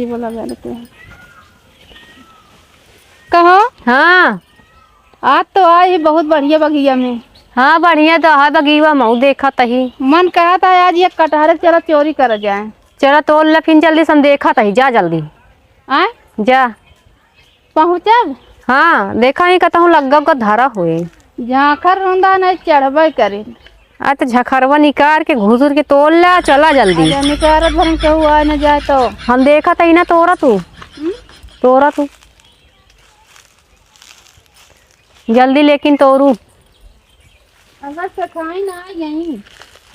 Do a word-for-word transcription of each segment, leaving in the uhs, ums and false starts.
बोला जाने के। कहो? हाँ। आज तो आई ही बहुत बढ़िया बगिया में। हाँ, बढ़िया तो है बगिया, मऊ देखत ही। मन कहत है आज ये कटहरे चला चोरी करा जाए। चला तोड़ ले फिन जल्दी से, हम देखत ही, जा जल्दी। आय? जा। पहुँचब? हाँ, देखा ही कतहूँ लग्गा का धरा होए। झांखर रोंदा नहीं चढ़बे करी। आ तो झखरवा निकार के घुसुर के तोड़ ले, चला जल्दी। अरे निकारत भरन केहू आ न जाए तो। हम देखत ही ना, तोरा तू। हम्म? तोरा तू। जल्दी लेकिन तोरू। अगर सेठाइन आ गई।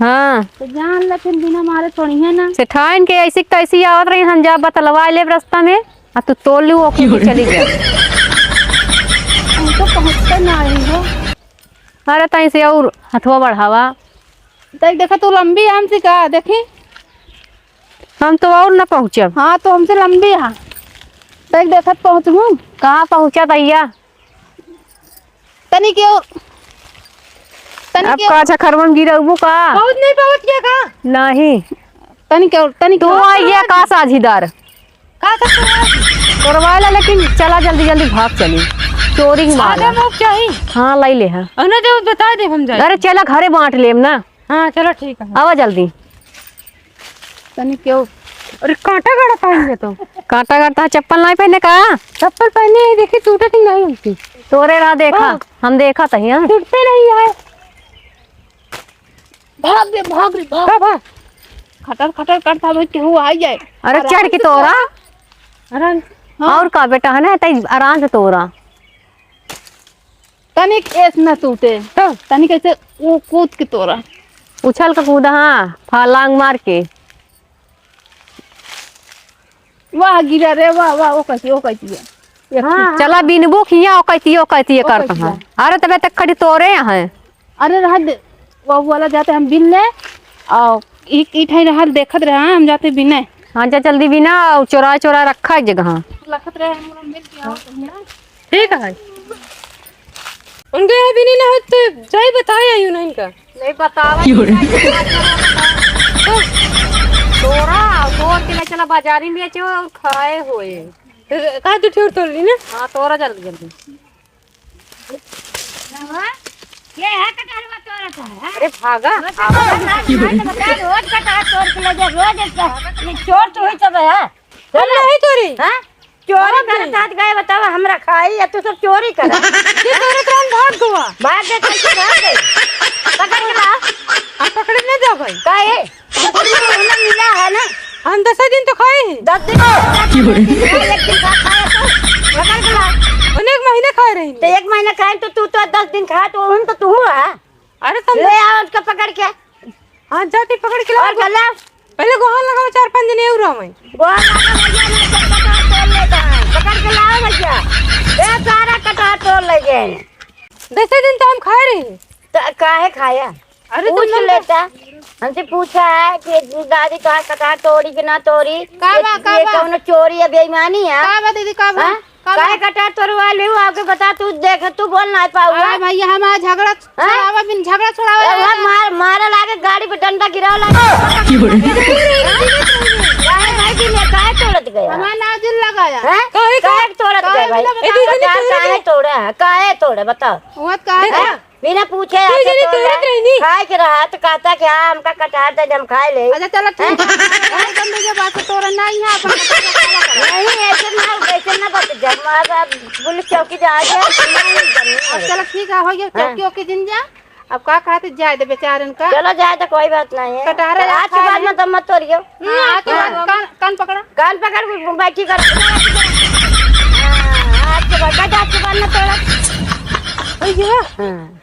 हाँ। तो जान ले फिर बिना मारे तोड़िहे ना। सेठाइन के ऐसी की तैसी आवत रही, हम जा बतलवा लेब रास्ता में, आ तू तोड़ लू ओके भी चली जा। हम तो पहुँचते ना रही हो। अरे तैं से और हथवा बढ़ावा। देख, देखा तू लंबी हमसे का, देखी। हम तो और ना पहुँचब। हाँ, तो हमसे लंबी है। देख, देखत पहुँचबू। कहाँ पहुँचा भैया? तनी के और, तनी अब के का और। झखरवन गिरबू का? बहुत नहीं पहुँच गया का? नहीं। तनी के और, तनी के तू और। आई गया का साझीदार? का कर तोरवा? तोरवा ला, लेकिन चला जल्दी जल्दी भाग चली। चोरी की माल आधा है। मौक चाही। हाँ, लाई ले, हाँ। अरे जो बता दे हम जाए। अरे चला घरे बांट लेम ना। हाँ, चलो ठीक है। आवा जल्दी। तनी क्यों? अरे कांटा गड़ा पहन ले तो। कांटा गड़ता है, चप्पल नहीं पहने का? चप्पल पहने है, देखी टूटत ही नहीं हमसे। तोरे रहा देखा, हाँ। हम देखा तही, हाँ। टूटते नहीं है। भाग रे, भाग रे, भाग। का भाग? खटर खटर करता भाई, केहू आ जाए। अरे आराम चढ़ के से तोरा। तोरा। आराम। हाँ। और का बेटा है ना, तई आराम से तोरा। तनिक ऐस न टूटे। तो? तनिक ऐसे ऊ कूद के तोरा। उछल के कूदा, हाँ, फालांग मार के। वाह गिरा रे, वाह, वाह, ओ कैसी, ओ कैसी है। एक हाँ, हाँ। चला बिनबू खिया, ओ कैसी, ओ कैसी ओ करत कैसी हैं। है। अरे तबे तक खड़ी तोरे हैं। अरे रह दे, वो वाला जाते हम बिन ले, और ई, ई ठाई रहल देखत रहे, हाँ, हम जाते बिने। हाँ, जा जल्दी बिना, और चोरा चोरा रखा एक जगह। लखत रहे, हम लोग मिल के आओ, तुम ना। ठीक है। उनके यहाँ भी नहीं ना हो तो जाई बताए आई उन्हें इनका। नहीं बतावा क्यों रे? नहीं बतावा। तोरा, तोर के ले चला बाजारी में बेचो और खाए होए। तो कहा तू ठेर तोड़ ली ना? हाँ, तोरा जल्दी जल्दी। ये है कटहरवा तोरा तो है। अरे भागा। रोज कटहर तोड़ के ले जा, रोज इसका, ये चोर तो हुई सब है। हम नहीं तोरी। हाँ? चोरी करत हाथ गए, बतावा, हमरा खाई या तू सब चोरी करत? ये तोरे तरह भाग गवा। भाग गए, कैसे भाग गए? पकड़ के ला। हम पकड़े नहीं जाओ भाई। काहे? पकड़ के ला, मिला है ना। हम दस दिन तो खाए हैं। दस दिन? एक दिन खा, खाया तो। पकड़ के ला। उन्हें एक महीने खाए रही। तो एक महीने खाए तो तू तो दस दिन खा, तो उन तो तू है। अरे तुम ले आओ उसका पकड़ के। हाँ, जाती पकड़ के लाओ। और गला? पहले गोहार लगाओ, चार पाँच दिन एऊ रहो मैं। गोहार लगा भैया, मैं सब कटहर तोड़ लेता है। पकड़ के लाओ भैया। ये सारा कटहर तोड़ ले गए हैं। दसे दिन तो हम खाए रही। तो काहे खाया? अरे पूछ तुम लोग लेता। हमसे पूछा है कि दादी कहाँ कटहर तोड़ी कि ना तोड़ी? का ये, बा, का ये बा? कौनो चोरी है, बेईमानी है? का बा दीदी, का बा? हाँ? का काहे बा? कटहर तोड़वा लेउ? आपके बता, तू देख, तू बोल ना पाऊगा। अरे भैया, हम आज झगड़ा हाँ? छुड़ावा, बिन झगड़ा छुड़ावा अरे आया वहाँ है। मार, मारे लागे गाड़ी पे डंडा गिरावा लागे। काहे भाई जी ने काहे तोड़त गया? हमारा नाजुल लगाया। हैं? काहे का? काहे तोड़त काहे गया भाई? बिना बताए? ए दीदी ने कटहर तोड़े काहे गया। तोड़ा है? काहे तोड़े बताओ? वो काहे हैं? बिना पूछे दीदी आके ने तोड़ तोड़त ले। रही नी। खाए के रहा तो कहता कि हाँ, हमका कटहर दे दे, हम खाए ले। अच्छा, चलो, ठीक हैं? है। एकदम दे दे, बात तो तोड़ा नहीं है, अपन कटहर खावा करो। नहीं, ऐसे ना, ऐसे ना बात जब अब, अब पुलिस चौकी जा, जा, नहीं, नहीं, नहीं। अब चलो, ठीक है, हो गया, हाँ। चौकी ओकी जिन जा। अब का कहते, जाए दे बेचारन का। चलो, जाए तो कोई बात नहीं है। कटहर तो आज के बाद मत, मत तोड़ियो। हाँ, आज के बाद हाँ। कान, कान पकड़ा। कान पकड़, बैठी कर। हाँ, आज के बाद, आज के बाद मत तोड़ा। हो गया? हाँ।